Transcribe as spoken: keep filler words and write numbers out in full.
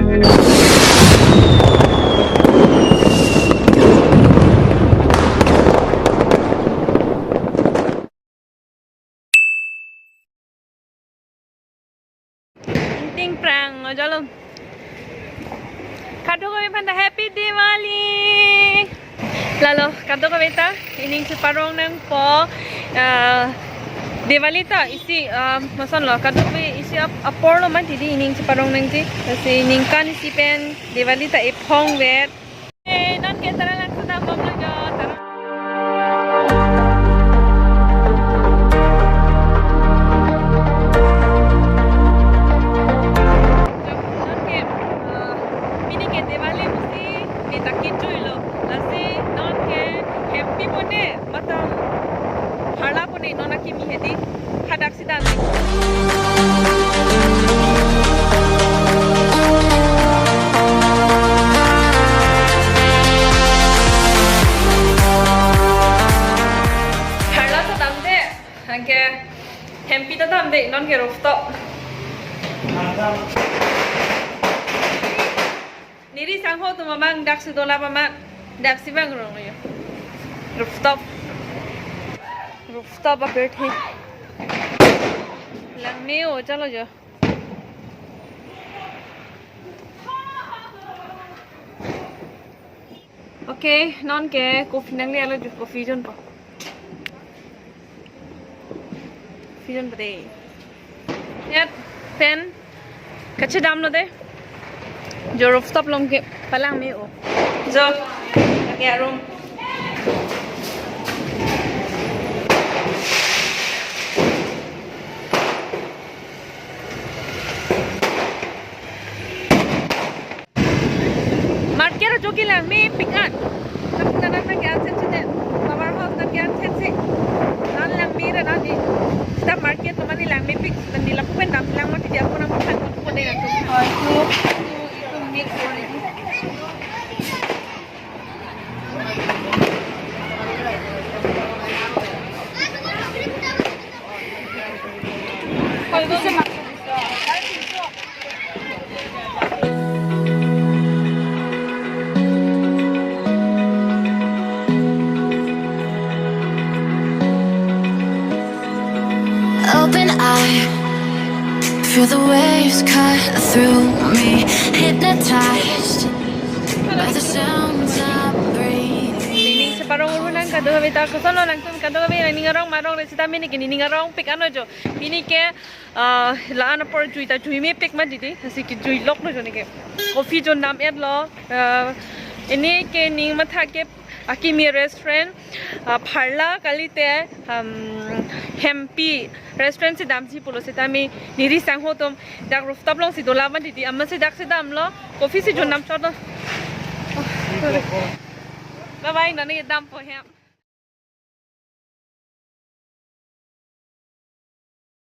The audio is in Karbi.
Ting prang, ojolom. Kadokave aphanta Happy Diwali. Lalo, kadokave ta ining cheparong nangpo, ah, Diwali ta isi, ah, masonlo, kadokave isi ap-, aporlo mati di ining cheparong nangji. Lasi ningkan isi pen Diwali ta ephong vet. Eh, non ke tara lang sudah bomlo jo, tara. Non ke, eh, pini ke Diwali pusi, eh, ta kejuilo. Lasi non ke hempi pune, mata harla pune non akimi hedi. Hadak si dam. Harla ta damde, anke hempi ta damde, non ke rooftop. Neri sangho atum abang dak si dola pama, dak si bang rong yo. Rooftop. Rooftop apirthe. Langme-o chalo jo. Okay, non ke coffee nangle-etlo jo, coffee jonpo. Coffee jonpo de. Yat pen kachedamlo de. Jo rooftop along ke palangme-o. Jo, lake arum. Market ajo ke langmepik an. Tapi tanan na ke-an sensi de. Power house na ke-an sensi. Nan langme ra nan di. Sita market to mane langmepik. Nan di lapu pen dam lang mati di, ako nang makan ko de na tu. Oh, itu, itu, itu mix already. Open eye, feel the waves cut through me. Hypnotized by the sounds I'm breathing. Ining cheparong urhu nang kadokave ta, kosonlo nangtum kadokave, ining arong marong re sita mini ke ining arongpik ano jo. Pini ke, ah, la-an apor jui ta juimepik mati di, lasi kejuiloklo jo ne ke. Coffee jondam-etlo, ah, pini ke ning matha ke akimi restaurant, ah, pharla kalite, um, hempi restaurant si damji pulo sitame neri sangho atum dak rooftop along si dola mati di, amatsi dak si damlo, coffee si jondam chotlo. Oh, sorry. Bye bye, non ke dampo hem.